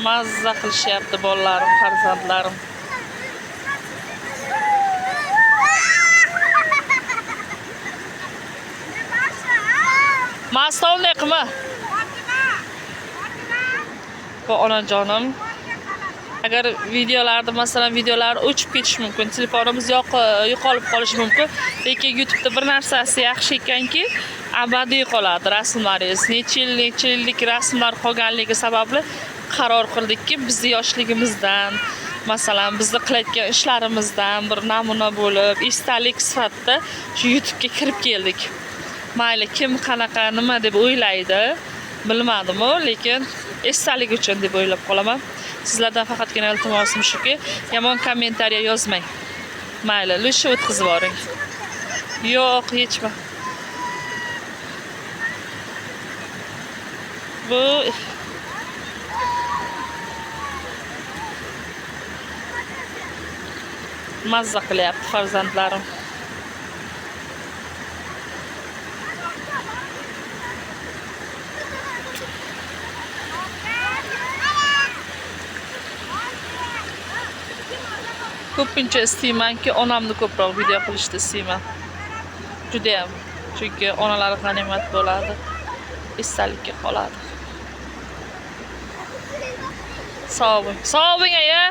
Mazza qilishyapti bolalarim, farzandlarim. Masta unday qilma. Bu onajonim. Agar videolarda, masalan, videolar o'chib ketishi mumkin, telefonimiz yo'qolib qolishi mumkin, lekin YouTube'da bir narsasi yaxshi ekanki, abadiy qoladi rasmlaringiz. Necha yil, necha yillik rasmlar qolganligi sababli qaror qildikki, bizni yoshligimizdan, masalan, bizni qilayotgan ishlarimizdan bir namuna bo'lib, esdalik sifatida shu YouTube'ga kirib keldik. Mayli, kim qanaqa nima deb o'ylaydi, bilmadimu, lekin esdalik uchun deb o'ylab qolaman. Sizlardan faqatgina iltimosim shuki, yomon kommentariya yozmang. Mayli, лучше o'tkazib yuboring. Yo'q, yechma. Bu mazza qilyapti farzandlarim. Ko'pincha istaymanki, onamni ko'proq video qilishni istayman. Judayam. Chunki onalar g'animat bo'ladi. Esdalikka qoladi. Sog' bo'ling. Sog' bo'ling aya.